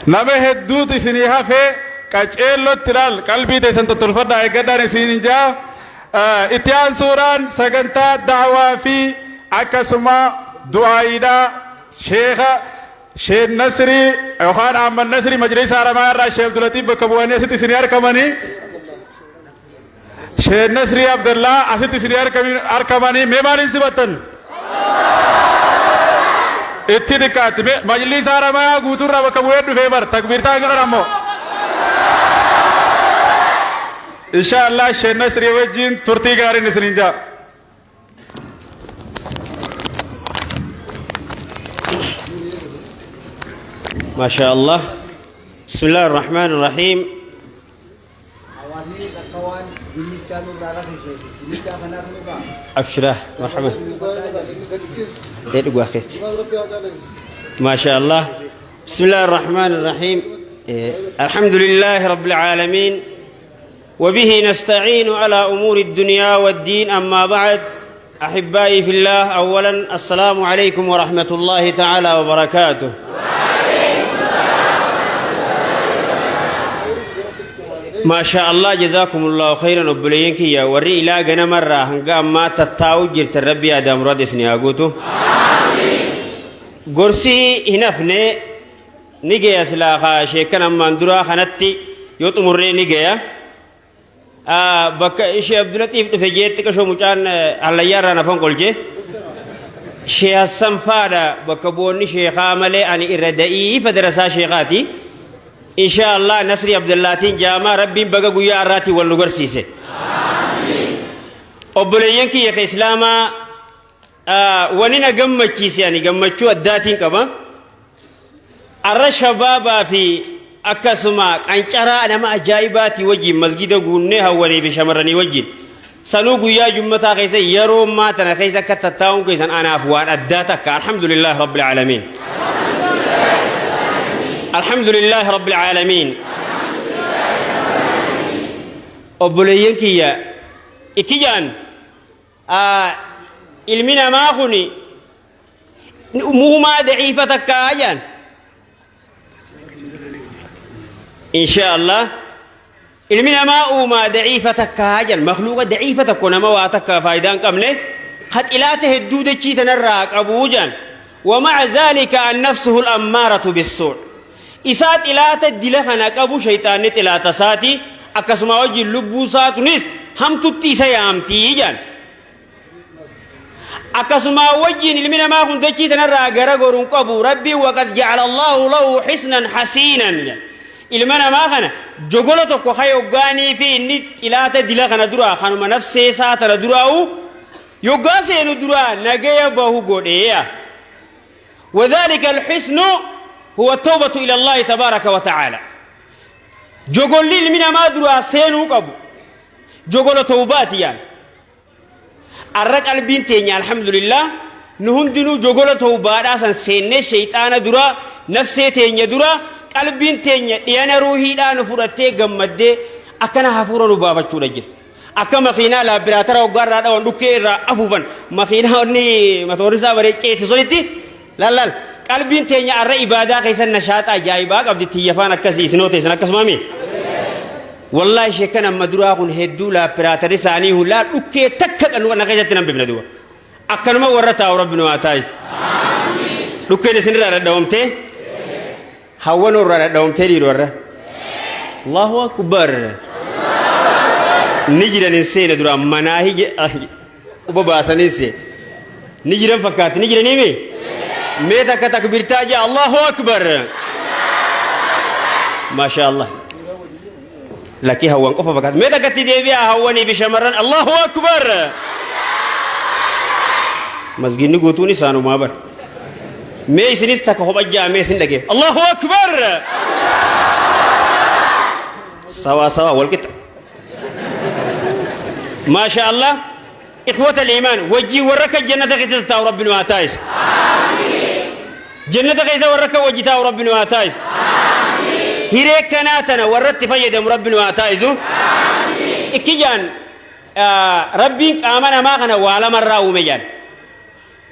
Nama hedduutu isinii hafe qaceellotti laal qalbii teessan tottolfadhaa eeggadhaan isiniin jaa. Itti aansuudhaan sagantaa da'waa fi akkasuma du'aayiidhaa sheekha Sheekh Nasrii yookaan Ahmad Nasrii Majlisa Haramaa irraa Sheekh Abdulatiif bakka bu'anii asitti isinii arkamanii Sheekh Nasrii Abdallaa asitti isinii arkamanii mee maaliin simattan? Itti xiqqaatti mee Majlisa Haramaa guutuurraa bakka bu'ee dhufee bar takbiirtaa hin godhan ammoo. Insha Allah Sheekh Nasrii wajjin turtii gaariin isiniin jaa. ما شاء الله بسم الله الرحمن الرحيم. Hawaasni bakka waan dinnichaa nurraa rafisee fi dinnichaa kanaaf nu ga'a. أبشره مرحبا إيه دقوا ما شاء الله. بسم الله الرحمن الرحيم. إيه، الحمد لله رب العالمين وبه نستعين على أمور الدنيا والدين. أما بعد، أحبائي في الله، أولا السلام عليكم ورحمة الله تعالى وبركاته. ما شاء الله، جزاكم الله خيرا. Obboleeyyan kiyya warri ilaa ganamarraa hanga ammaa tattaa'u jirtan, Rabbi yaada murad isin haa guutu. Gorsii hin hafne ni geya silaa kaa sheekkan ammaan duraa kanatti yoo xumurree ni geya. Bakka ishee Abdulatiif dhufe jeetti qashoo mucaan hallayyaa irraa nafan qolche. Shee Hassan faadha bakka bu'oonni sheekaa malee ani irra da'iifa darasaa sheekaati. Insha Allah Nasri Abdullaatiin jaamaa Rabbiin baga guyyaa har'aatiin wal nu garsiise. Obboleeyyan kiyya ka Islaamaa, wani na gammachiise ani gammachuu addaatiin qaba. Arra shabaabaa fi akkasuma qancaraa nama ajaa'ibaatii wajjin masgida guunnee hawwanii fi shamarranii wajjin. Sanuu guyyaa jummataa keessa yeroo ammaa tana keessa akka tattaa'uun keessan anaaf waan addaa takka. Alhamdulillah Rabbil Aalamiin. Alhamdulillah Rabbil Aalamiin. Obboleeyyan kiyya itti jaan ilmi namaa kun uumaa daciifa takkaa jaan. Insha Allah ilmi namaa uumaa daciifa takkaa jaan, makluuqa daciifa tokko, nama waa takka faayidaa hin qabne ka xilaata hedduu dachii tanarraa qabuu jaan. ومع ذلك النفسه الأمارة بالسوء isaa xilaata dila kana qabu shayxaanni xilaata isaati akkasuma wajjin lubbuu isaatunis hamtutti isa yaamtii jaan. Akkasuma wajjin ilmi namaa kun dachii tanarraa gara goruun qabu Rabbiin وقد جعل الله له حصنا حصينا ilma namaa kana jogola tokko ka yoggaanii fi inni xilaata dila kana duraa kanuma nafsee isaa tana duraa'u yoggaa seenu duraa nagaya bahu godheeya. وذلك الحصن هو التوبة إلى الله تبارك وتعالى. Jogolli ilmi namaa duraa seenuu qabu jogola tawbaati yaan. Arra qalbiin teenya alhamdulillah nu hundinuu jogola tawbaadhaa san seennee shayxaana dura, nafsee teenya dura qalbiin teenya dhiyana ruuhiidhaa nu fudhattee gammaddee akkana hafuura nu baafachuudha jirti. Akka makiinaa laabbiraatara hoggaa irraa dhawan dhukkee irraa afuufan, makiinaa inni matoorri isaa baree ceetisonitti laal qalbiin teenya arra ibaadaa keessan nashaaxa ajaa'ibaa qabdi. Tiyyafaan akkasii isinoo teessan akkasumami. Wallaahi sheekkan amma duraa kun hedduu laappiraatari isaanii hulaa dhukkee takka qanu na keessatti nan bifne duba. Akkanuma warra taa'u Rabbi nu haa taasisu. Dhukkeen isinirraa dhadhawamtee hawwanoo irraa dhadhawamtee dhiiru warra. Allahu akbar. Ni jiran hin seene duraan manaa quba baasanii see. Ni jiran fakkaatti ni jiraniimi? Mee takka takbirtaa jaa Allahu akbar. Maasha Allah. Lakkii hawwan qofa fakkaata. Mee takkatti deebi'aa hawwanii fi shamarran Allahu akbar. Masgiinni guutuun isaanumaa bar. Mee isinis takka kopha jaa mee isin dhagee. Allahu akbar. Sawa sawa wal qixa. Maasha Allah. إخوة الإيمان wajjii warra kan jannata keessa taa'u Rabbi nu haa taasisu. Jannata keessa warra kan wajji taa'u Rabbi nu haa taasisu. Hiree kanaa tana warra itti fayyadamu Rabbi nu haa taasisu. Ikkijaan Rabbiin qaama namaa kana waa lamarraa uume jaan.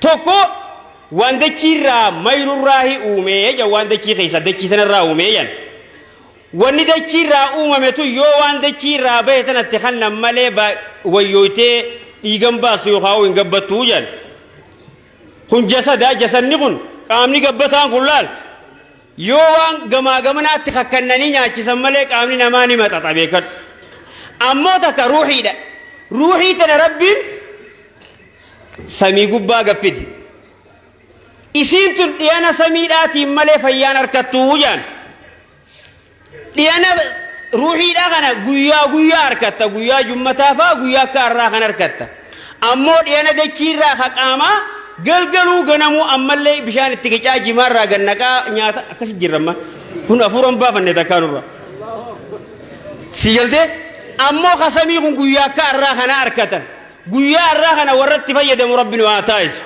Tokko Waan dachiirraa mayrurraahi uumee jedhan, waan dachii keessa dachii sanarraa uumee jedhan. Wanni dachiirraa uumame tun yoo waan dachiirraa bahe tanatti kannan malee wayyooytee dhiigan baastu yookaan hin gabbattuu jedhan. Kun jasada, jasadni kun qaamni gabbataan kun laal yoo waan gamaa gamanaatti kakkannanii nyaachisan malee qaamni namaa ni maxaxa beekadhu. Ammoo takka ruuxiidha. Ruuxii tana Rabbiin samii gubbaa gaffidi. Isiin tun dhiyana samiidhaatiin malee fayyaan harkattuu jaan. Dhiyana ruuxiidhaa kana guyyaa guyyaa harkatta, guyyaa jummataa faa guyyaa akka har'aa kan harkatta. Ammoo dhiyana dachiirraa ka qaamaa galgaluu ganamuu ammallee bishaan itti qicaa jimaarraa gannaqaa nyaata akkasi jirra amma. Kun hafuuran baafanne takkaa nurra. Si galtee? Ammoo ka samii kun guyyaa akka har'aa kana harkatan. Guyyaa har'aa kana warra itti fayyadamu Rabbi nu haa taasisu.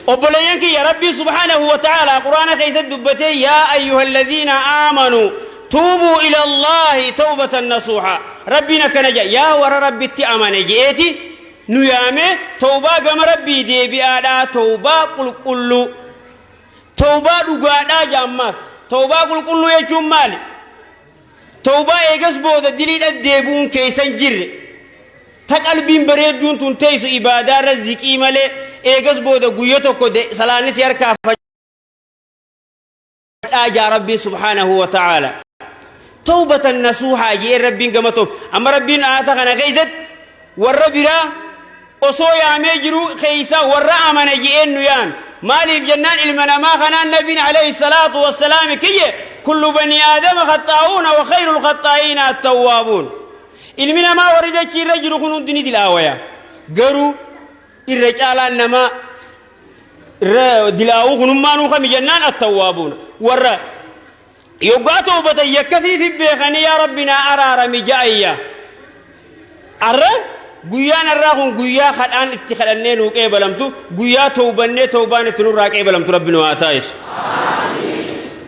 Obboleeyyan kiyya, Rabbiin subhaanahu wa ta'aalaa Quraana keessatti dubbatee, yaa ayyuhalladhiina aamanuu tuubuu ila Allaahi tawbatan nasuuha. Rabbiin akkana jedha, yaa warra Rabbitti amane je'eeti nu yaamee, tawbaa gama Rabbii deebi'aadhaa, tawbaa qulqulluu, tawbaa dhugaadhaa jaammaas. Tawbaa qulqulluu jechuun maali? Tawbaa eegas booda diliidha deebi'uun keessa hin jirre. Ta qalbiin bareedduun tun teessu ibaadaarra ziqii malee eegas booda guyya tokko salaanni si harkaa fadhaa jaa Rabbiin subhaanahu wa ta'aala. Tawbatan nasuuhaa je'een Rabbiin gama ta'u. Amma Rabbiin aayata kana keessatti warra biraa osoo yaamee jiruu keessa warra amane je'een nu yaame. Maaliif jennaan, ilma namaa kanaan Nabiin alayhi salaatu wassalaami kiyye, kullu banii aadama khaxaa'uuna wa khayrul khaxaa'iina attawwaabuun. Ilmi namaa warri dachii irra jiru kun hundi ni dilaawaya. Garuu irra caalaan namaa irra dilaawuu kunummaanuu kami jennaan, attawwaabuuna. Warra yoggaa toobatan yakka fiifi beekanii yaa Rabbi naa araarami ja'ayya. Arra guyyaan arraa kun guyyaa kadhaan itti kadhannee nuu qeebalamtu, guyyaa toobannee toobaan itti nurraa qeebalamtu Rabbi nu haa taasisu.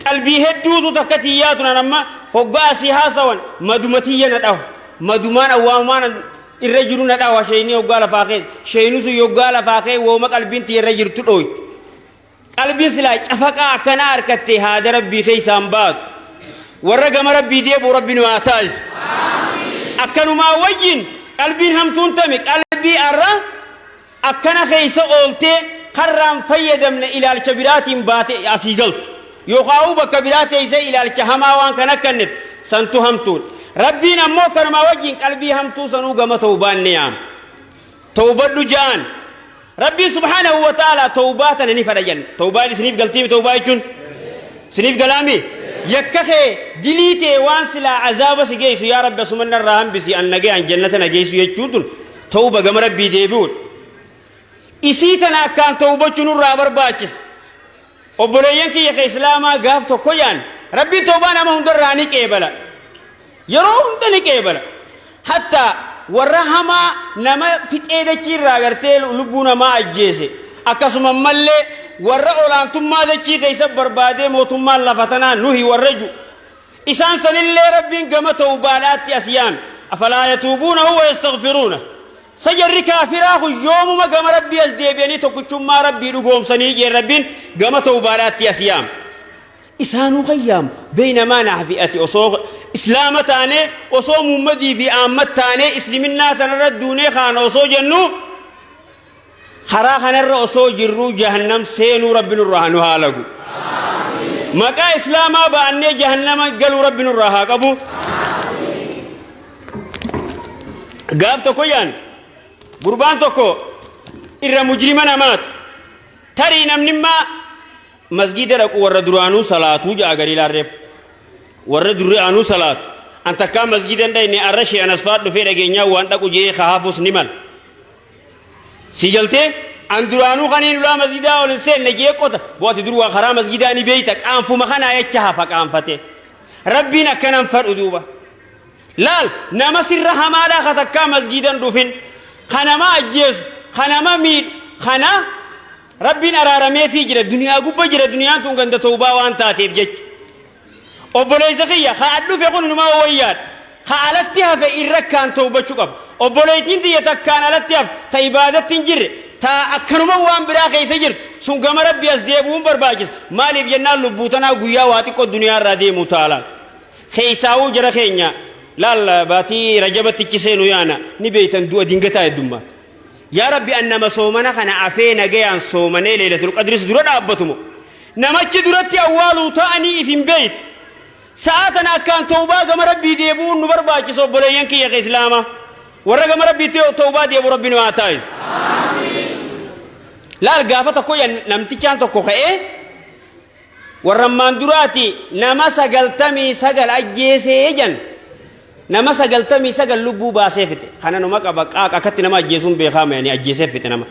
Qalbii hedduutu takka tiyyaatu nan amma hoggaa asii haasawan maduma tiyya na dhahu. Madumaan awwaamumaan irra jiru na dhawa, sheeyni hoggaa lafaa kee sheeyni sun yoggaa lafaa kee wooma qalbiin tiyya irra jirtu dhooytu. Qalbiin silaa cafaqaa akkanaa harkattee haada Rabbii keessaan baatu. Warra gama Rabbii deebi'u Rabbi nu haa taasisu. Akkanumaa wajjin qalbiin hamtuun tami? Qalbii arra akkana keessa ooltee karraan fayyadamne ilaalcha biraatiin baate asii galtu. Yookaan bakka biraa teessee ilaalcha hamaa waan kana akkanneef santu hamtuudha. Rabbiin ammoo kanumaa wajjin qalbii hamtuu sanuu gama tawbaan ni yaama. Tawbadhu ja'an. Rabbiin subhaanahu wa ta'ala tawbaa tana ni fadha jenna. Tawbaan isiniif galtiimi? Tawbaa jechuun isiniif galaami? Yakka kee, dilii tee, waan silaa azaaba si geessu yaa Rabbi asuma narraa hambisi, an nagee an jannata na geessu jechuun tun tawba, gama Rabbii deebi'uudha. Isii tana akkaan tawbachuu nurraa barbaachisa. Obboleeyyan kiyya ka Islaamaa, gaaf tokko yaan Rabbiin tawbaa nama hundarraa ni qeebala. Yeroo hunda ni qeebala. Hatta warra hamaa nama fixee dachii irraa gartee lubbuu namaa ajjeese, akkasuma mallee warra olaantummaa dachii keessa barbaadee mootummaan lafa tanaa nuhi warra ju. Isaan sanillee Rabbiin gama tawbaadhaatti as yaame. Afalaa yatuubuuna huwa yastaghfiruuna. Sa jarri kaafiraa kun yoomuma gama Rabbii as deebi'anii tokkichummaa Rabbii dhugoomsanii jeen Rabbiin gama tawbaadhaatti as yaame. Isaanuu kan yaamu beeynamaa naa fi ati osoo Islaama taanee, osoo Muhammadii fi Ahmad taanee, isliminnaa tanarra duunee kaana osoo jennu, karaa kanarra osoo jirruu jahannam seenuu Rabbi nurraa nu haa lagu. Maqaa Islaamaa ba'annee jahannama galuu Rabbi nurraa haa qabu. Gaaf tokko yaan gurbaan tokko irra mujrima namaati. Tarii namni immaa masgiida dhaqu warra duraanuu salaatuu ja'a garii laarreef. Warra durri aanuu salaatu. An takkaa masgiida hin dhayne, arra shee'an asfaa dhufee dhageenyaa waan dhaqu jee kahaafus ni mala. Si galtee? An duraanuu kaniin ulaa masgiidaa ol hin seenne jee qota. Bo'ati dur waa karaa masgiidaa ni beeyta, qaanfuma kanaa jecha hafa qaanfate. Rabbiin akkanan fadhu duuba. Laal, nama sirra hamaadhaa ka takkaa masgiidan dhufin, ka nama ajjeesu, ka nama miidhu, kana Rabbiin araarameefii jira, duniyaa gubba jira, duniyaan tun ganda tawbaa waan taateef jecha. Obboleessa kiyya, ka ad dhufe kun inumaa wayyaadha. Ka alatti hafe irra kaan tawbachuu qaba. Obboleettiin tiyya takkaan alatti hafe, ta ibaadatti hin jirre, Ta akkanuma waan biraa keessa jirtu sun gama Rabbii as deebi'uun barbaachisa. Maaliif jennaan lubbuu tanaa guyyaa waa xiqqoo duniyaa irraa deemu taala. Keessaawuu jara keenya laal baatii rajabatti ichi seenu yaana ni beeytan du'a dingataa heddummaata. Yaa Rabbi an nama soomana kana afee nagayaan soomanee leelatul qadris dura dhaabbatumo. Namachi duratti awwaaluu ta'anii if hin beeytu. Sa'aa tana akkaan tawbaa gama Rabbii deebi'uun nu barbaachisa obboleeyyan kiyya ka Islaamaa. Warra gama Rabbiitti tawbaa deebi'u Rabbi nu haa taasisu. Laal gaafa tokko namtichaan tokko ka'ee warra ammaan duraati nama 99 ajjeesee jan nama 99 lubbuu baasee fixe. Kana numa qaba qaaqa akkatti nama ajjeesuun beekaa mayanii ajjeesee fixe nama.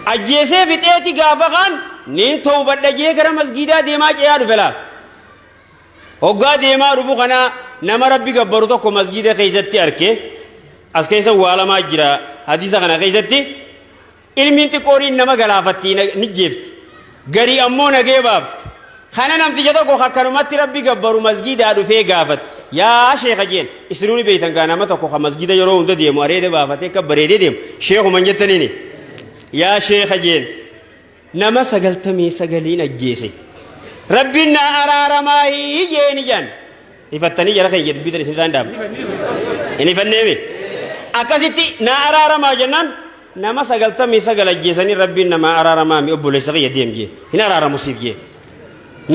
Ajjeesee fixeeti gaafa kaan niin tawbadha jee gara masgiidaa deemaa ce'aa dhufe laal. Hoggaa deemaa dhufu kana nama Rabbi gabbaru tokko masgiida keessatti arke as keessa waa lamaa jira hadiisa kana keessatti ilmiin xiqqooriin nama galaafatti ni jeefti garii ammoo nagee baafti kana namticha tokko akkanumatti Rabbi gabbaru masgiidaa dhufee gaafate yaa sheekha jeen isinuu ni beektan gaa nama tokko ka masgiida yeroo hunda deemu areeda baafatee akka bareedee deemu sheekuman jettaniini yaa sheekha jeen nama 99n ajjeese rabbiin naa araaramaahii jeeni jaan ifattanii jara keenya dubbii tan isin isaan dhaabne hin ifanneemi akkasitti naa araaramaa jennaan nama 99 ajjeesanii rabbiin namaa araaramaa mi obboleessa kiyya deem jee hin araaramu siif jee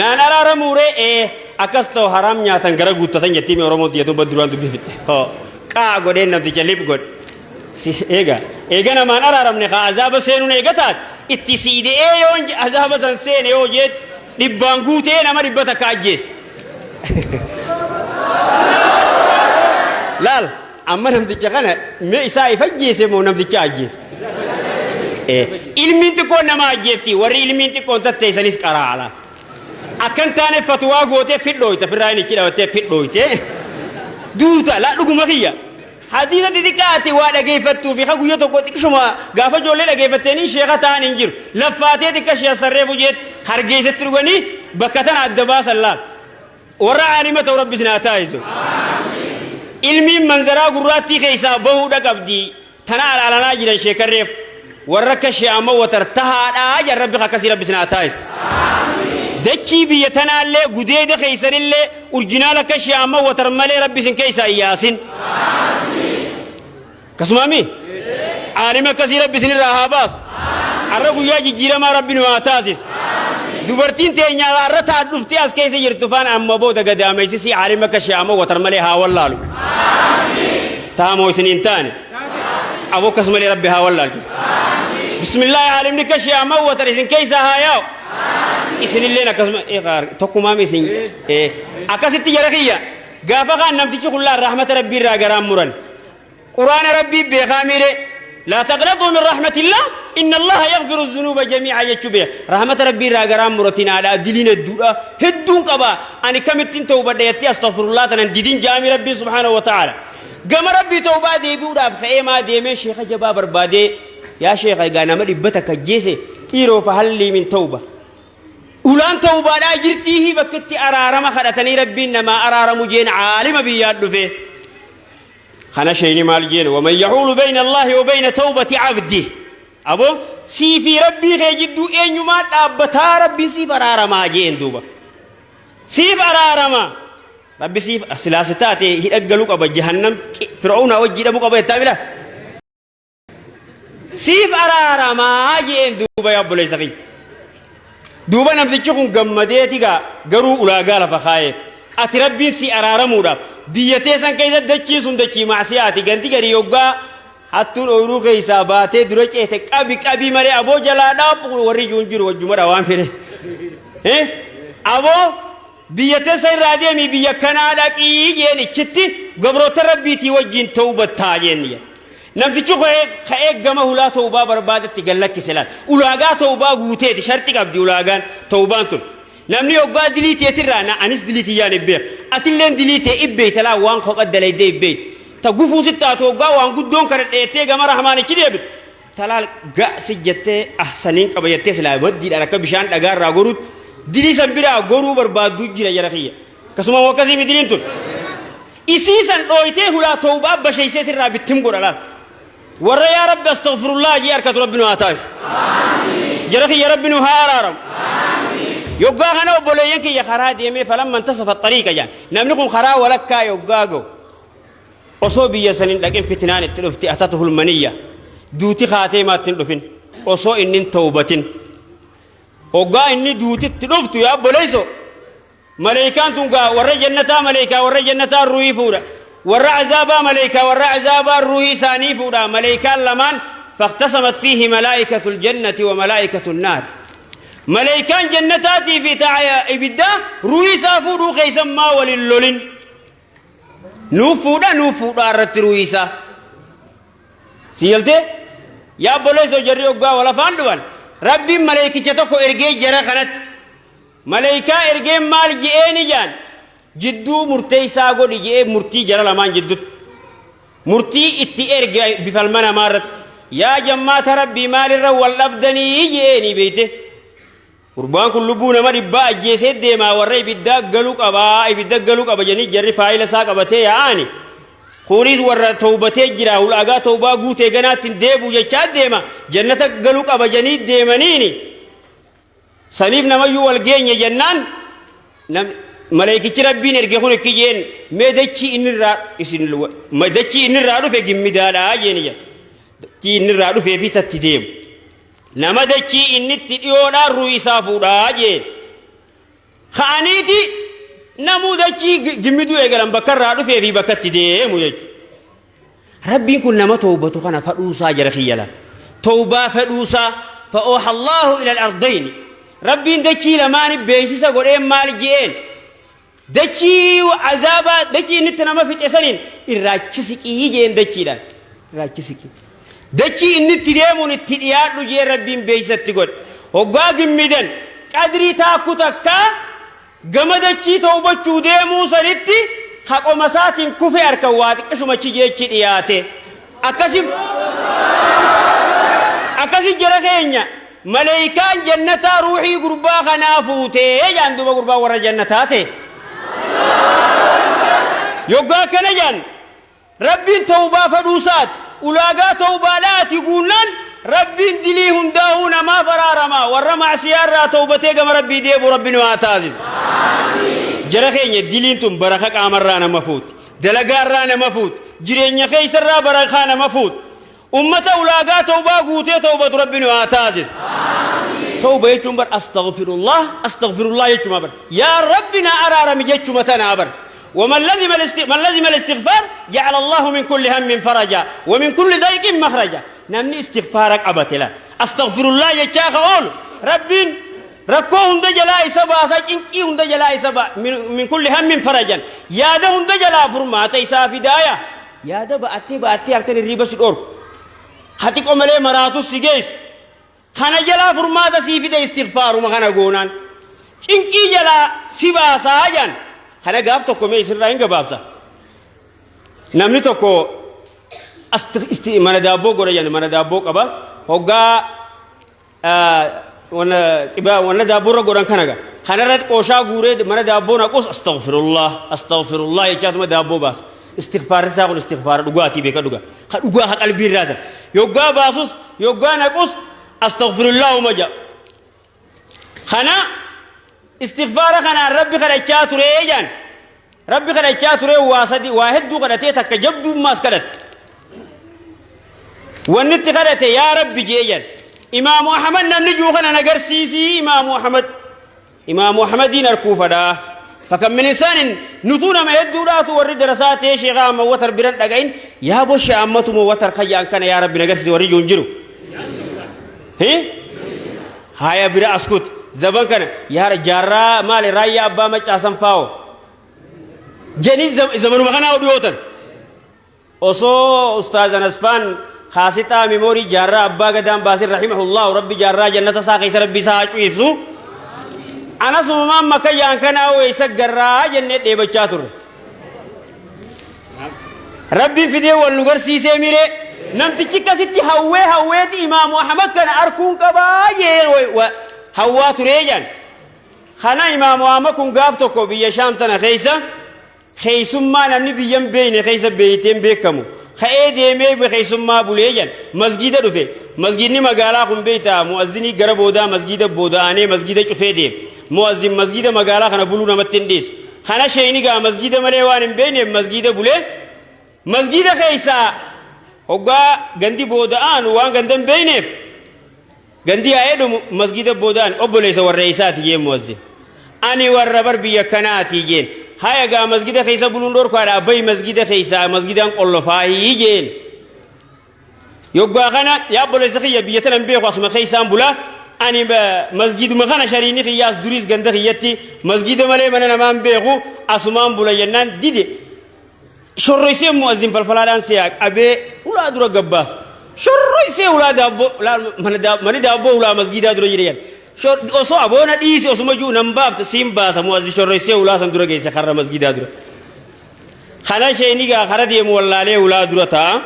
naan araaramuuree ee akkas ta'u haraam nyaatan gara guuttatan jettii mi oromoon tiyya tun duraan dubbii fitte hoo qaa godheen namticha lip godhe Si eega eega namaan araaramne kaa azaaba seenuun eega taate itti si ide'ee yoon azaaba san seene yoo jeet dhibbaan guutee nama 100 ajjeese. Laal amma namticha kana mee isaa if ajjeese moo namticha ajjeese? Ilmiin xiqqoon nama ajjeefti warri ilmiin xiqqoon tatteessanis qaraala. Akkan taane fatwaa gootee fidhooyta firraa inni ichi dhawattee fidhooyte duuta laa dhuguma kiyya. Hadiisa xixiqqaa ati waa dhageeffattuu fi ka guyya tokko xiqqishuma gaafa ijoollee dhageeffatteenii sheeka ta'an hin jiru. Laffaatee xiqqa shee sarree bujeet hargeessatti dhuganii bakka tana adda baasan laal. Warra aalima ta'u rabbi isin haa taasisu. Ilmiin manzaraa gurraattii keessaa bahuudha qabdi. Tana alaalanaa jiran sheekarreef warra akka shee amma watar tahaadhaa jan rabbi akkasii rabbi isin haa taasisu. Dachii biyya tanaallee gudeeda keessanillee urjinaal akka shee amma watar malee rabbi isin keessaa hin yaasin. Akkasumaami? Aalima akkasii rabbi isinirraa haa baasu. Har'a guyyaa jijjiiramaa rabbi nu haa taasisu. Dubartiin teenya har'a taat dhuftee as keessa jirtu faan amma booda gadaameessisii aalima akka shee amma watar malee haa wallaalu. Taamoo isin hin taane. Aboo akkas malee rabbi haa wallaalchisu. Bismillaahi aalimni akka shee amma watar isin keessaa haa yaa'u. Isinilleen akkasuma tokkumaam isin akkasitti jara kiyya. Gaafa kaan namtichi kun laal rahmata rabbii irraa garaan muran. Quraana rabbii beekaa miire laa taqnaxuu min rahmatillah inna allaha yaghfiru dhunuuba jamii'a jechuu beeka. Rahmata rabbii irraa garaan muratinaadha diliin hedduudha hedduun qaba ani kamittiin tawbadha jettee astaghfirullah tanan didin jaami rabbiin subhaanahu wa ta'ala. Gama rabbii tawbaa deebi'uudhaaf ka'ee maa deemee sheeka jabaa barbaadee yaa sheeka egaa nama 100 ajjeese dhiiroo fa hallii min tawba. Ulaan tawbaadhaa jirtiihi bakka itti araarama kadhatanii rabbiin namaa araaramu jeen caalima biyyaa dhufe. Kana sheeyni maal jeen waman yahuulu bayna Allaahi wa bayna tawbati abdi. Abo sii fi rabbii kee jidduu eenyumaa dhaabbataa rabbiin siif araaramaa jeen duuba. Siif araarama. Rabbi siif silaa si taate hidha galuu qaba jahannam fir'auna wajji hidhamuu qaba jettaa mila. Siif araaramaa jeen duuba yaa obboleessa kiyya. Duuba namtichi kun gammadeeti gaa garuu ulaagaa lafa kaa'eef. Ati rabbiin si araaramuudhaaf biyya teessan keessa dachiin sun dachii maasiyaati gandi garii yoggaa hattuun ooyiruu keessaa baatee dura ceete qabi qabii malee aboo jalaa dhaabbu warri ijuun jiru wajjumadha waan fedhe. Aboo Biyya teessan irraa deemii biyya kanaa dhaqii jeen ichitti gabroota rabbiitii wajjiin tawbattaa jeen jedhe. Namtichi ka'ee gama hulaa tawbaa barbaadatti gad lakkise laal. Ulaagaa tawbaa guuteeti sharxi qabdi ulaagaan tawbaan tun. Namni yoggaa dilii teetirraa na anis dilii tiyyaan hin beeku. Atilleen dilii tee ibbeeyta laal waan kopha dalaydee ibbeeyta. Ta gufuu sitti taatu hoggaa waan guddoon kana dheettee gama rahmaanichi deebitu. Talaal ga si jettee ah saniin qaba jettee silaa maddiidhaan akka bishaan dhagaa irraa goruutti dilii san biraa goruu barbaadduu jira jara kiyya. Akkasuma moo akkasii mi diliin tun. Isii san dhooytee hulaa tawbaa basheessee sirraa bittim godha laal. Warra yaa Rabbi astaghfirullah jee harkatu Rabbi nu haa taasisu. Jara kiyya Rabbi nu haa araaramu. Yoggaa kana obboleeyyan kiyya karaa deemee falamma intasafa xariiqa jaan. Namni kun karaa walakkaa yoggaa ga'u. Osoo biyya san hin dhaqin fitnaan itti dhufti atatuhul maniyya. Duuti kaatee maatti hin dhufin. Osoo inni hin tawbatin. Hoggaa inni duuti itti dhuftu yaa obboleeyso. Maleykaan tun gaa warra jannataa maleykaa warra jannataa ruuhii fuudha. Warra azaabaa maleykaa warra azaabaa ruuhii isaanii fuudha. Maleykaan lamaan faqtasamat fiihi malaa'ikatul jannati wa malaa'ikatul naar. Maleykaan jannataatii fi ta ibiddaa ruuhii isaa fuudhuu keessan maa walin lolin. Nuuf fuudha nuuf fuudhaa irratti ruuhii isaa. Si galtee? Yaa obboleessoo jarri hoggaa wal afaan dhufan rabbiin maleykicha tokko ergee jara kanatti. Maleykaa ergeen maal je'eeni jaan jidduu murteeysaa godhi je'ee murtii jara lamaan jiddutti murtii itti erge bifa ilma namaa irratti yaa jammaata rabbii maalirra wal dhabdanii je'eeni beeyte gurbaan kun lubbuu nama dhibbaa ajjeesee deemaa warra ibiddaa galu qabaa ibidda galu qaba jedhanii jarri faayila isaa qabatee yaa'aani kunis warra tawbatee jira ulaagaa tawbaa guutee ganaatti hin deebi'u jechaa deema jannata galu qaba jedhanii deemaniini Saniif namayyuu wal geenye jennaan maleeykichi Rabbiin erge kun ikki jeen mee dachii inni irraa isin dachii inni irraa dhufe gimmidaadha jeeni jedha. Dachii inni irraa dhufee fi tatti deemu. Nama dachii inni itti dhiyoodhaan ruuhi isaa fuudhaa jeen. Ka'aniiti namuu dachii gimmiduu eegalan bakka irraa dhufee fi bakka itti deemu jechuudha. Rabbiin kun nama tawbatu kana fadhuusaa jara kiyya laal. Tawbaa fedhuusaa fa'ooha Allaahu ila al-ardayni. Rabbiin dachii lamaani beeksisa godhee maal je'een dachii azaabaa dachii inni itti nama fixe saniin irraa achi siqii je'een dachiidhaan irraa achi siqii. Dachii inni itti deemuun itti dhiyaadhu je'een Rabbiin beeksisa itti godhe. Hoggaa gimmidan qadrii taakku takkaa Gama dachii towbachuu deemuu sanitti ka qoma isaatiin kufe arkan waa xiqqishuma achi jeechi dhiyaate. Akkasi akkasi jara keenya maleeykaan jannataa ruuhii gurbaa kanaa fuutee jaan duuba gurbaa warra jannataa ta'e. Yoggaa akkana jaan Rabbiin tawbaa fedhuu isaati. Ulaagaa tawbaadhaa ati guunnaan Rabbiin dilii hundaahuu namaaf araarama. Warra ma'siyaa irraa tawbatee gama Rabbii deebi'u Rabbi nu haa taasisu. Jara keenya diliin tun baraka qaamarraa nama fuuti. Dalagaarraa nama fuuti. Jireenya keessarraa barakaa nama fuuti. Ummata ulaagaa tawbaa guutee tawbatu Rabbi nu haa taasisu. Tawba jechuun bar astaghfirullah astaghfirullah jechuma bar. Yaa Rabbi na araarami jechuma tanaa bar. ومن لزم من لزم الاستغفار جعل الله من كل هم فرجا ومن كل ضيق مخرجا نمني استغفارك أبتلا استغفر الله يجاك أول ربين rakkoo hunda jalaa isa baasa cinqii hunda jalaa isa ba min kulli hammin farajan yaada hunda jalaa furmaata isaa fidaaya Yaada ba'attee ba'attee halkan hirriiba si dhorku. Ka xiqqo malee maraatus si geessu. Kana jalaa furmaata sii fida istighfaaruma kana goonaan. Cinqii jalaa si baasaa jaan. Kana gaaf tokko mee isirraa hin gabaabsa. Namni tokko mana daabboo godha jedhan mana daabboo qaba. Hoggaa wanna qibaa wanna daabboorra godhan kana gaa kanarra qooshaa guuree mana daabboo naqus astaghfirullah astaghfirullah jechaatuma daabboo baasa istighfaarri isaa kun istighfaara dhugaatii beeka dhugaa ka dhugaa ka qalbii irraa san yoggaa baasus yoggaa naqus astaghfirullah uma ja'a kana istighfaara kanaan rabbi kadhachaa turee jaan Rabbi kadhachaa turee waa sadi waa hedduu kadhatee takka jabduummaas kadhate. Wanni itti kadhate yaa Rabbi jee jedhe. Imaamu Ahmad namni jiru kana na garsiisii Imaamu Ahmad. Imaamu Ahmadiin arkuu fadhaa. Fakkan min insaanin nutuu nama hedduudhaatu warri darasaa ta'ee sheekaa amma watar biran dhaga'in yaa boshe ammatuma watar kayyaan kana yaa Rabbi na garsiisi warri jiru hin jiru. Haya bira askut zaban kana yaa jaarraa maali raayyaa abbaa maccaa san faawo jedhanii zamanuma kanaa dhiyootan osoo ustaaz Anasfaan kaasixaa mimoorii jaarraa abbaa gadaan baasin rahimahullahu rabbi jaarraa jannata isaa keessa rabbi isaa haa cuibsu anasumamaan makayyaan kanaa weessa garraa jennee dheebachaa turre. Rabbiin fidee wal nu garsiisee miree namtichi akkasitti hawwee hawweeti imaamu Ahmad kana arkuun qabaa jee hawwaa turee jaan. Kana imaamu Ahmad kun gaaf tokko biyya Shaam tana keessa keessummaa namni biyya hin beekne keessa beeyteen beekamu. Ka'ee deemee keessummaa bulee jedhan. Masgiida dhufe. Masgiidni magaalaa kun beektaa mu'azzinii gara boodaa masgiida booda aanee masgiida cufee deema. Mu'azzin masgiida magaalaa kana buluu namatti hin dhiisu. Kana sheeyni gaa masgiida malee waan hin beekneef masgiida bulee masgiida keessaa hoggaa gandi booda aanu waan ganda hin beekneef gandi yaa'ee dhumu masgiida booda aanu obboleessa warra isaati jeen mu'azzin. Ani warra bar biyya kanaati jeen. Haya gaa masgiida keessa buluun dhorkaadha abbayi masgiida keessaa masgiidaan qollofaahii jeen. Yoggaa kana yaa obboleessa kiyya biyya tana hin beeku asuma keessaan bula. Ani masgiiduma kana shariini kiyyaas duriis ganda kiyyatti masgiida malee mana namaa hin beeku asumaan bula jennaan dide. Shorroysee mu'azzin falfalaadhaan siyaa qabee ulaa dura gabbaasa. Shorroysee ulaa daabboo mani daabboo ulaa masgiidaa dura jira jedhan. Osoo aboona dhiisi osuma jiru nan baafta siin baasa mu'azzin shorroysee ulaa san dura geesse karra masgiidaa dura. Kana isheen gaa kara deemu wallaalee ulaa dura taa'a.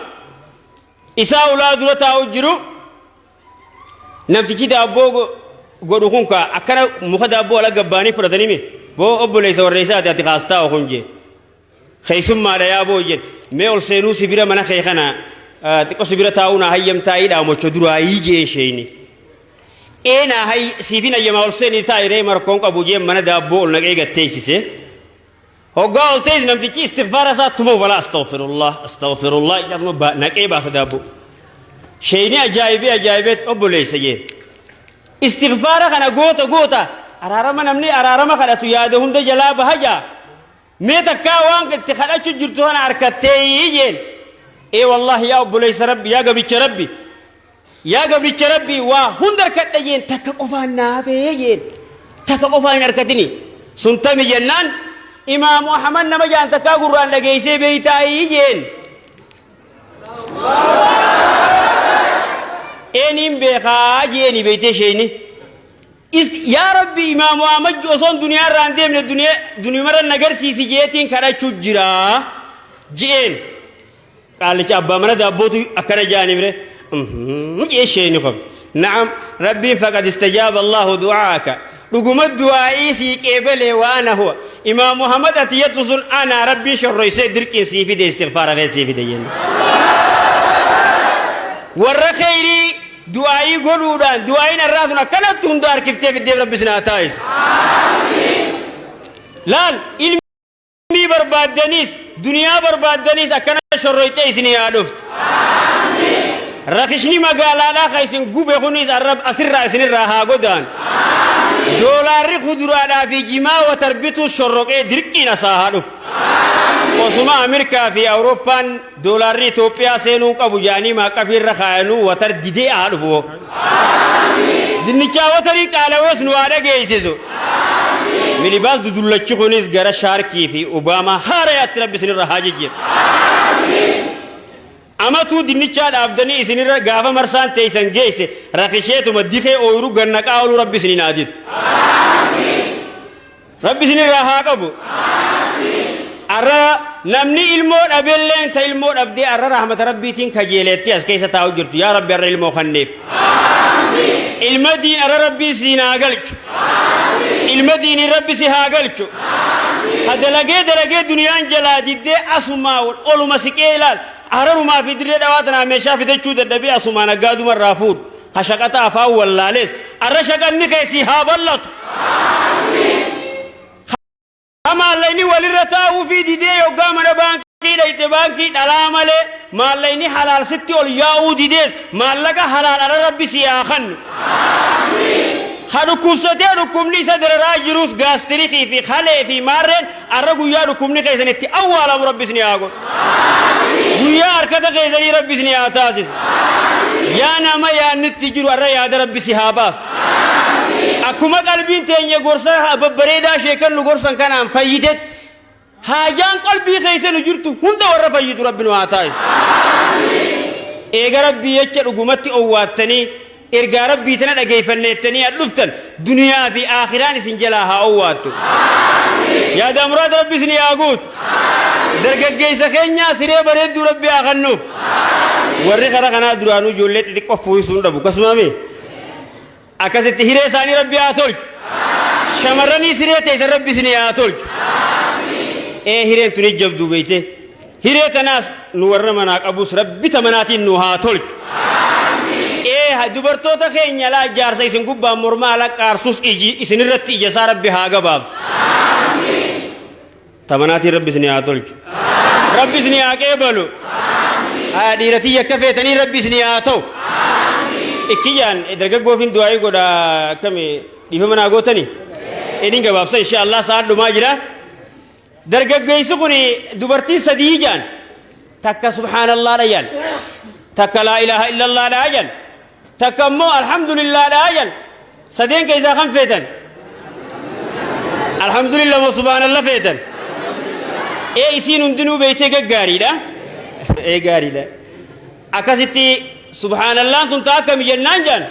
Isaa ulaa dura taa'u jiru namtichi daabboo godhu kun kaa akkana muka daabboo ala gabbaanii fudhatanii mi boo obboleessa warra isaati ati kaas taa'u kun jee keessummaadha yaa boo jedhe mee ol seenuu si bira mana kee kana xiqqoo si bira taa'uu naa hayyamtaa'ii dhaamocho duraayii jee isheeni. Ee naa hay siifin hayyamaa ol seenii taa'i ree markoon qabu jee mana daabboo ol naqee gatteessise. Hoggaa ol ta'es namtichi istighfaara isaa tuma wala astaghfirullah astaghfirullah jedhama naqee baasa daabboo. Sheeyni ajaa'ibee ajaa'ibeet obboleessa jee. Istighfaara kana goota goota araarama namni araarama kadhatu yaada hunda jalaa baha jaa. Mee takkaa waan itti kadhachu jirtu kana harkattee jeen. Ee wallaahi yaa obboleessa rabbi yaa gabricha rabbi. Yaa gabricha rabbii waa hunda harkadha jeen takka qofaan naafee jeen takka qofaan hin harkatini sun tami jennaan imaamu ahmad nama jaan takkaa gurraan dhageessee beeytaayii jeen eeniin beekaa jeeni beeytee sheeyni yaa rabbi imaamu ahmad osoon duniyaa irraa hin deemne duniyamarra nagarsiisi jeetiin kadhachuu jiraa je'een Qaallicha abbaa mana daabbootu akkana jaaniif re jee sheeyni kun. Na'am rabbiin faqad istajaaba Allahu du'aaka. Dhuguma du'aa'ii sii qeebalee wa ana huwa. Imaam Muhammad ati jettu sun ana rabbiin shorroysee dirqiin sii fide istighfaara kee sii fide jenne. Warra kheyrii du'aa'ii godhuudhaan du'aa'iin arraa sun akkanatti hunda harkiftee fiddeef rabbi isin haa taasisu. Laal ilmi Ilmii barbaaddaniis, duniyaa barbaaddaniis akkana shorroyxee isinii haa dhuftu. Rakishni magaalaadhaa ka isin gube kunis arrab asirraa isinirraa haa godaan. Doolaarri kuduraadhaa fi jimaa watar bituus shorroqee dirqiin asaa haa dhufu. Osuma Ameerikaa fi Awurooppaan doolaarri Itoophiyaa seenuu qabu jedhanii maaqqafii irra kaayanuu watar didee haa dhufu. Dinnichaa watarii qaalawees nu haa dhageessisu. Milibaas dudullachi kunis gara shaarkii fi Obaamaa haarayaatti rabbi isinirra haa jijjiiru. Amatuu dinnichaa dhaabdanii isinirra gaafa marsaan teessan geesse rakisheetuma dikee ooyiruu gannaqaa ooluu rabbi isiniin haa didu. Rabbi isinirraa haa qabu. Arra namni ilmoo dhabelleen ta ilmoo dhabdee arra rahmata rabbiitiin kajeeleetti as keessa taa'u jirtu. Yaa Rabbi arra ilmoo kanneef. Ilma diin arra rabbii siin haa galchu. Ilma diiniin rabbi si haa galchu. Ha dalagee dalagee duniyaan jalaa diddee asumaa oluma siqee ilaal. Hararumaa fi dirree dhawaa tanaa meeshaa fidachuu dadhabee asumaa naggaaduma irraa fuudhu. Ha shaqaxa afaan wallaalees arra shaqanni kee sii haa bal'atu. Ha maallaqni walirra taa'uufii didee yoggaa mana baankii dhayxe baankii dhalaa malee maallaqni halaal sitti ol yaa'uu didees maallaqa halaal arra rabbi sii haa kannu. Ha dhukkubsatee dhukkubni isa dararaa jirus gaastirikii fi kalee fi maarreen arra guyyaa dhukkubni keessan itti awwaalamu rabbi isin haa godhu. Guyyaa harkata keessanii rabbi isin haa taasisu. Yaa nama yaadnitti jiru arra yaada rabbi si haa baasu. Akkuma qalbiin teenya gorsa babbareedaa sheekan nu gorsan kanaan fayyitetti haajaan qalbii keessa nu jirtu hunda warra fayyitu rabbi nu haa taasisu. Eega rabbii jecha dhugumatti owwaattanii Ergaa Rabbii tana dhageeyfanneettanii ad dhuftan duniyaa fi aakhiraan isin jalaa haa owwaattu. Yaadaa muraada Rabbi isinii haa guutu. Dargaggeessa keenyaa siree bareedduu Rabbi haa kennuuf. Warri kara kanaa duraanuu ijoollee xixiqqoo fuuysuu hin dhabu. Akkasuma mi? Akkasitti hiree isaanii Rabbi haa tolchu. Shamarranii siree teessan Rabbi isinii haa tolchu. Ee hireen tuni jabduu beeyte. Hiree tanaas nu warra manaa qabus Rabbi ta manaatiin nu haa tolchu. Ee dubartoota keenya laa jaarsa isin gubbaan mormaa ala qaarsus iji isinirratti ija isaa Rabbi haa gabaabsu. Ta manaatiin Rabbi isin haa tolchu. Rabbi isin haa qeebalu. Haa dhiiratii akka feetanii Rabbi isin haa ta'u. Ikkiyyaan dargaggoofin du'aayii godha akkami dhiifama naa gootani? Inni gabaabsa insha Allah sa'aan dhumaa jira. Dargaggeessi kun dubartiin sadii jaan takka subhaanallah dha jaan takka laa ilaaha illallah dha jaan takka immoo alhamdulillah dha jaan sadeen keessaa kan feetan alhamdulillah moo subhaanallah feetan ee isiin hundinuu beeytee gaggaariidha ee gaariidha akkasitti subhaanallaan tun ta akkami jennaan jaan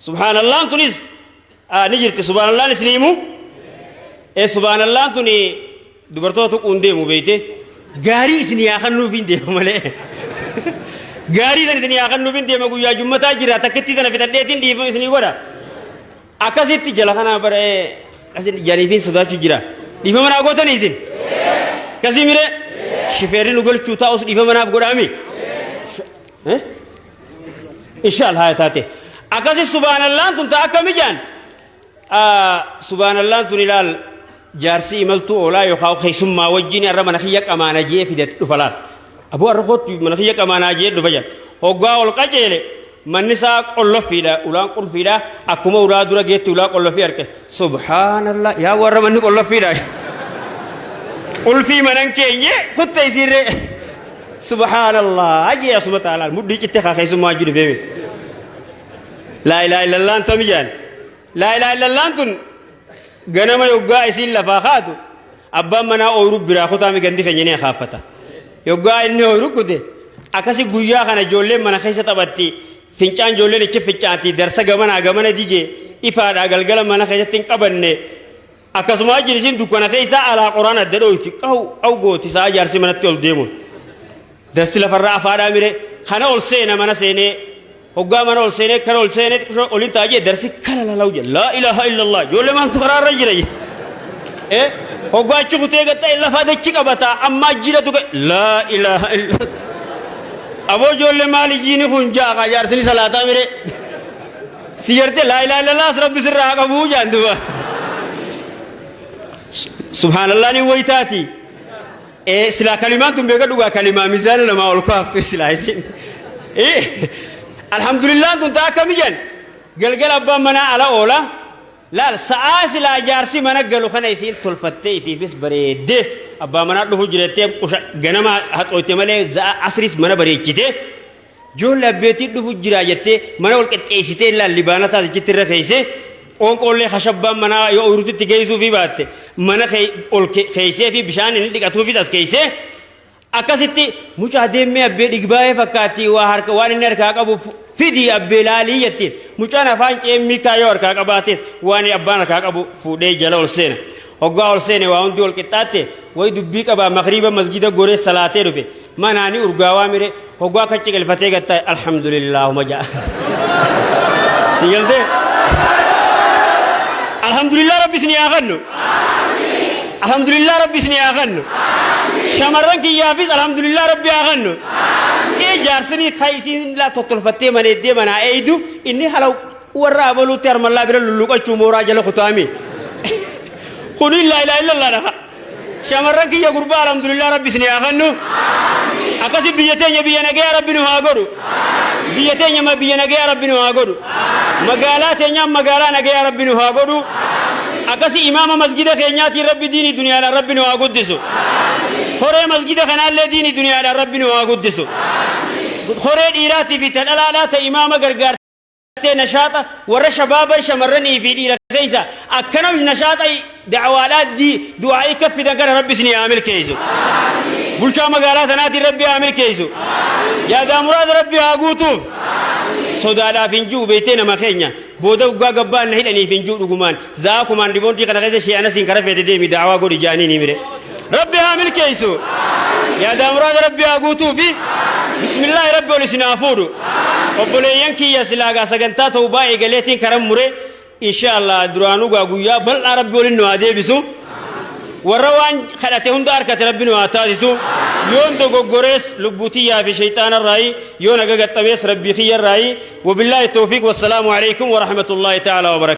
Subhaanallaan tunis ni jirti. Subhaanallaan isin himu. Ee subhaanallaan tuni dubartoota tuquun deemu beeyte. Gaarii isin yaa kennuuf hin deemu malee. Gaarii san isin yaa kennuuf hin deema guyyaa jummataa jira takkittii tana fixadheetiin dhiifama isinii godha. Akkasitti jala kanaa bara asin janiifiin sodaachuu jira. Dhiifama naa gootanii isin. Akkasii miree shifeerri nu galchuu taa'us dhiifama naaf godhaami. Inshallah haa taate. Akkasi subhaanallaan tun ta akkami jaan? Subhaanallaan tun ilaal jaarsi imaltuu oolaa yookaan keessummaa wajjin har'a mana kiyya qamaana jee fidate dhufa laal. Aboo har'a kootu mana kiyya qamaanaa jee dhufa jaan. Hoggaa ol qajeele manni isaa qolloffiidha ulaan qulfiidha akkuma ulaa dura geetti ulaa qolloffii arge. Subhaanallah yaa warra manni qolloffiidha. Qulfii manan keenye kutta isiirree. Subhaanallah jee asuma taalaan mudhii citte kaa keessummaa jiru feeme. Laa ilaaha illallaan tami jaan. Laa ilaaha illallaan tun ganama yoggaa isiin lafaa kaatu abbaan manaa ooyiruu biraa kutaami gandi keenya ni akaaffata. Yoggaa inni ooyiruu kute akkasi guyyaa kana ijoolleen mana keessa taphatti fincaan ijoolleen ichi fincaanti darsa gamanaa gamana dige ifaadhaa galgala mana keessatti hin qabanne Akkasuma wajjin isiin dukkana keessaa alaa qoraan adda dhooyti qaw qaw gooti sa'a jaarsi manatti ol deemuun. Darsi lafarraa afaadhaa mire kana ol seena mana seenee hoggaa mana ol seenee kana ol seenee xiqqoo olin ta'a jee darsi kala lalaw jee laa ilaaha illallah ijoollee maaltu karaarra jira jee. Eh hoggaa achi kutee gaxxa'e lafaa dachi qabata ammaa jira tuqe laa ilaaha illallah. Aboo ijoollee maali jiini kun ja'a kaa jaarsini salaataa mire. Si garte laa ilaaha illallah as rabbi sirraa haa qabuu jaan duba. Subhaanallah ni waytaati. Ee silaa kalimaan tun beeka dhugaa kalimaa mizaana namaa ol kaaftu silaa isin. Alhamdulillah tun taa akkami jan galgala abbaan manaa ala oola. Laal sa'aa silaa jaarsi mana galu kana isiin tolfattee ifiifis bareeddee abbaa manaa dhufu jirettee qusha ganama haxooyte malee za'a asriis mana bareechite. Joolle abbeetiin dhufu jira jettee mana wal qixxeessitee laal libaana taasichitti irra keeysee qoonqoollee hashabbaan manaa yoo ooyiruutti geessuufii baatte mana ol keeysee fi bishaan inni dhiqatuufis as keeysee akkasitti mucaa deemmee abbee dhigbaa'ee fakkaatti waa harka waan inni harkaa qabu fidii abbee laalii jettiin mucaan afaan ceemmii kaayoo harkaa qabaates waan abbaan harkaa qabu fuudhee jala ol seena. Hoggaa ol seene waa hundi ol qixxaatte way dubbii qabaa makriiba masgida goree salaatee dhufe Manaa ni urgaawaa mire hoggaa akka ciqilfatee gad taa'e alhamdulillaahuma ja'a. Si galtee? Alhamdulillah rabbi isin haa kennu. Alhamdulillah rabbi isin haa kennu. Shamarran kiyyaafis alhamdulillah rabbi haa kennu. Ee jaarsinii kan isiin laa tottolfattee maneeddee manaa eeydu inni hala warra abaluutti harmallaa bira lulluqachuu mooraa jala kutaami. Kuni laa ilaaha illallah dhaha. Shamarran kiyya gurbaa alhamdulillah rabbi isin haa kennu. Akkasi biyya teenya biyya nagayaa rabbi nu haa godhu. Biyya teenya ma biyya nagayaa rabbi nu haa godhu. Magaalaa teenyaan magaalaa nagayaa rabbi nu haa godhu. Akkasi imaama masgida keenyaatiin rabbi diinii duniyaadhaan rabbi nu haa guddisu. Horee masgida kanaallee diinii duniyaadhaan rabbi nu haa guddisu. Horee dhiiraatii fi ta dhalaadhaa ta imaama gargaar gartee nashaaxa warra shabaaba shamarranii fi dhiira keessa akkana nashaaxa da'waadhaa di du'aa'ii akka fidan kana rabbi isin haa milkeessu. Bulchaa magaalaa sanaatiin rabbi haa milkeessu. Yaadaa muraada rabbi haa guutuuf. Sodaadhaaf hin ji'u beektee nama keenya booda waggaa gabbaan na hidhaniif hin ji'u dhugumaan za'aa kumaan dhiboontii kana keessa shee anasiin kara feete deemi da'awaa godhi ja'anii ni mire. Rabbi haa milkeessu. Yaadaa muraada Rabbi haa guutuufi. Bismillaahi Rabbi ol isin haa fuudhu. Obboleeyyan kiyya silaagaa sagantaa tawbaa eegaleetiin karan mure. Insha Allah duraanuu gaa guyyaa bal'aa Rabbi waliin nu haa deebisu. Warra waan kadhate hunda arkate Rabbi nu haa taasisu. Yoon dogoggorees lubbuu tiyyaa fi shayxaanarraayi, yoo naga gaxxamees Rabbii kiyyarraayi. Wabillaahi tawfiiq, wassalaamu alaikum warahmatullaahi ta'ala wabarakatuh.